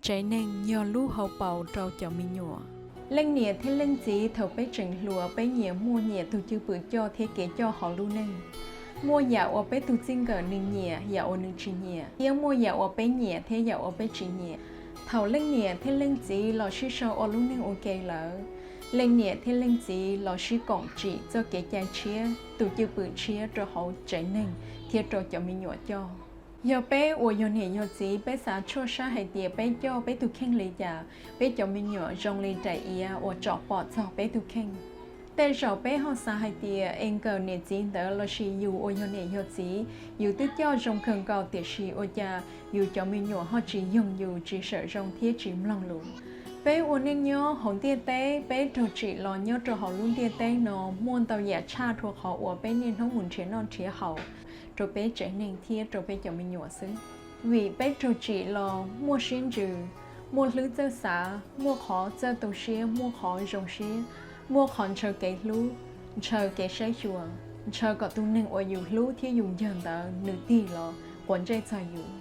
Tsev neeg yog lub hauv paus rau cov me nyuam. Leej niam thiab leej txiv, thaum peb tseem hluas, peb nyias muaj nyias tus cwj pwm coj thiab kev coj hauv lub neej. Muaj yam uas peb tus txij nkawm nws nyiam, yam uas nws tsis nyiam, thiab muaj yam uas peb nyiam thiab yam uas peb tsis nyiam. Thaum leej niam thiab leej txiv los sib sau ua lub neej ua ke lawm, leej niam thiab leej txiv los sib koom tsim txoj kev cai tshiab, tus cwj pwm tshiab rau hauv tsev neeg thiab rau cov me nyuam coj. Yog peb uas yog niam yog txiv, peb xav tshuaj sab hais tias peb coj peb tus kheej li cas, peb cov me nyuam zoo li daim iav uas tsom pom txog peb tus kheej. Tej zaum peb ho xav hais tias es nkawm niam txiv ntawd lossis yus uas yog niam yog txiv, yus twb coj zoo kawg nkaus tiam sis ua cas yus cov me nyuam ho tsis yoog yus, tsis sawm zoo thiab tsis mloog lus. Peb ua neej nyob hauv ntiaj teb, peb raug tsim los nyob rau hauv lub ntiaj teb no muaj ntau yam tshaj rau qhov uas peb niaj hnub mus nrhiav noj nrhiav haus rau peb tsev neeg thiab rau peb cov me nyuam xwb. Vim peb raug tsim los muaj siab ntsws, muaj hlwb txawj xav, muaj qhov txawj tu siab, muaj qhov zoo siab, muaj qhov ntshaw kev hlub, ntshaw kev saib xyuas, ntshaw kom tus neeg uas yus hlub thiab yus ncawg ntawd nws tig los quav ntsej txog yus.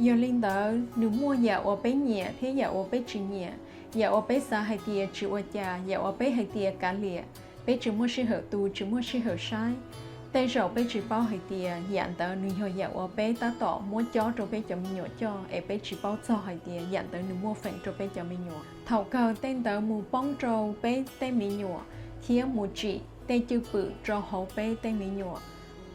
Yog li ntawd, nws muaj yam uas peb nyiam thiab yam uas peb tsis nyiam, yam uas peb xav hais tias tsis ua cas, yam uas peb hais tias kav liam, peb tsis muaj sij hawm tu, tsis muaj sij hawm saib. Tej zaum peb tsis paub hais tias yam ntawd nws yog yam uas peb tab tom muab cob rau peb cov me nyuam coj es peb tsis paub txog hais tias yam ntawd nws muaj feem rau peb cov me nyuam. Thaum kawg tej ntawd mus poob rau peb tej me nyuam thiab mus tsim tej cwj pwm rau hauv peb tej me nyuam.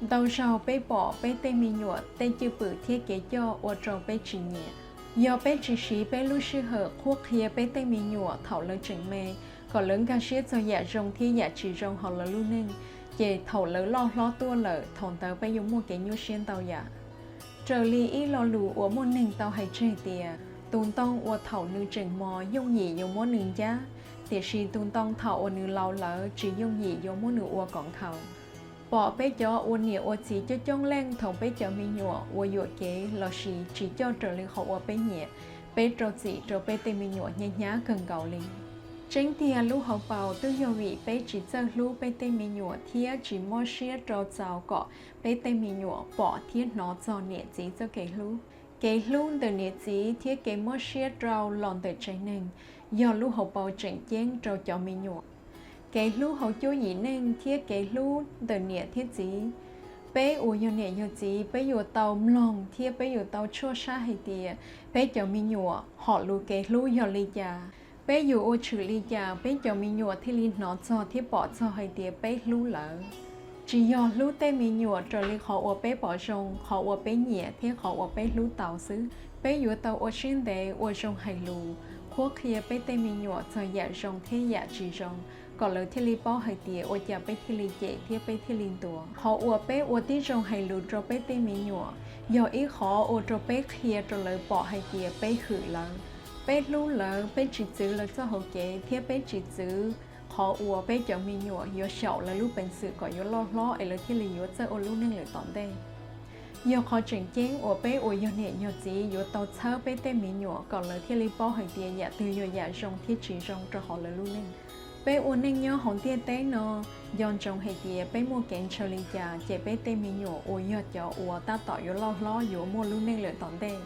Ntau zaug peb pom peb tej me nyuam tej cwj pwm thiab kev coj ua rau peb tsis nyiam. Yog peb tsis siv peb lub sij hawm qhuab qhia peb tej me nyuam thaum lawv tseem me, kom lawv nkag siab txog yam zoo thiab yam tsis zoo hauv lawv lub neej, ces thaum lawv loj hlob tuaj lawm, thaum ntawd peb yuav muaj kev nyuaj siab ntau yam. Raws li ib lo lus uas muaj neeg tau hais tseg tias, tus ntoo uas thaum nws tseem mos yooj yim yuav muab nws ncab, tiam sis tus ntoo thaum uas nws laus lawm tsis yooj yim yuav muab nws ua kom nkhaus. Pom peb cov ua niam ua txiv coob coob leej thaum peb cov me nyuam ua yuam kev lossis tsis coj raws li qhov uas peb nyiam, peb rau txim rau peb tej me nyuam hnyav hnyav kawg nkaus li. Tseeb tiag lub hauv paus twb yog vim peb tsis txawj hlub peb tej me nyuam thiab tsis mob siab rau txaus kom peb tej me nyuam pom thiab hnov txog niam txiv txoj kev hlub. Kev hlub ntawm niam txiv thiab kev mob siab rau los ntawm tsev neeg yog lub hauv paus tseem ceeb rau cov me nyuam. Kev hlub hauv cuab yim neej thiab kev hlub ntawm niam thiab txiv. Peb uas yog niam yog txiv, peb yuav tau mloog thiab peb yuav tau tshuaj sab hais tias peb cov me nyuam hom lus kev hlub yog li cas. Peb yuav ua tshwm li cas peb cov me nyuam thiaj li hnov txog thiab pom txog hais tias peb hlub lawv. Tsis yog hlub tej me nyuam raws li qhov uas peb pom zoo, qhov uas peb nyiam thiab qhov uas peb hlub tau xwb. Peb yuav tau ua siab ntev ua zoo hais lus, qhuab qhia peb tej me nyuam txog yam zoo thiab yam tsis zoo, kom lawv thiaj li paub hais tias ua cas peb thiaj li cem thiab peb thiaj li ntuas. Qhov uas peb ua tib zoo hais lus rau peb tej me nyuam yog ib qhov ua rau peb qhia rau lawv pom hais tias peb hwm lawv, peb hlub lawv, peb tsis txwv lawv txoj hau kev thiab peb tsis txwv qhov uas peb cov me nyuam yuav xyaum lawv lub peev xwm kom yuav loj hlob es lawv thiaj li yuav txawj ua lub neej lawm tom ntej. Yog qhov tseem ceeb uas peb uas yog niam yog txiv yuav tau txhawb peb tej me nyuam kom lawv thiaj li paub hais tias yam twg yog yam zoo thiab tsis zoo rau hauv lawv lub neej. Peb ua neej nyob hauv ntiaj teb no, nco ntsoov hais tias peb muaj kev ntshaw li cas ces peb tej me nyuam uas yog cov uas tab tom yuav loj hlob yuav muaj lub neej lawm tom ntej,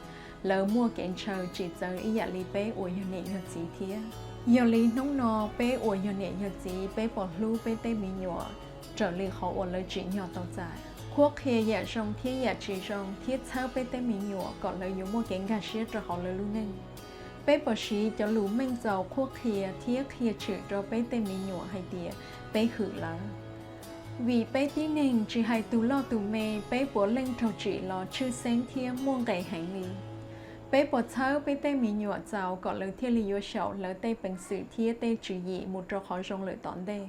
lawv muaj kev ntshaw tsis txawv ib yam li peb uas yog niam yog txiv thiab. Yog li hnub no peb uas yog niam yog txiv peb puas hlub peb tej me nyuam raws li qhov uas lawv tsim nyog tau txais, qhuab qhia yam zoo thiab yam tsis zoo thiab txhawb peb tej me nyuam kom lawv yuav muaj kev nkag siab rau hauv lawv lub neej. Peb puas siv cov lus meej txaus qhuab qhia thiab qhia tshwm rau peb tej me nyuam hais tias peb hwm lawv? Vim peb tib neeg tsis hais tus loj tus me, peb puav leej raug tsim los tshwj xeeb thiab muaj nqis heev li. Peb puas txhawb peb tej me nyuam txaus kom lawv thiaj li yuav xyaum lawv tej peev xwm thiab tej tswv yim mus rau qhov zoo lawm tom ntej?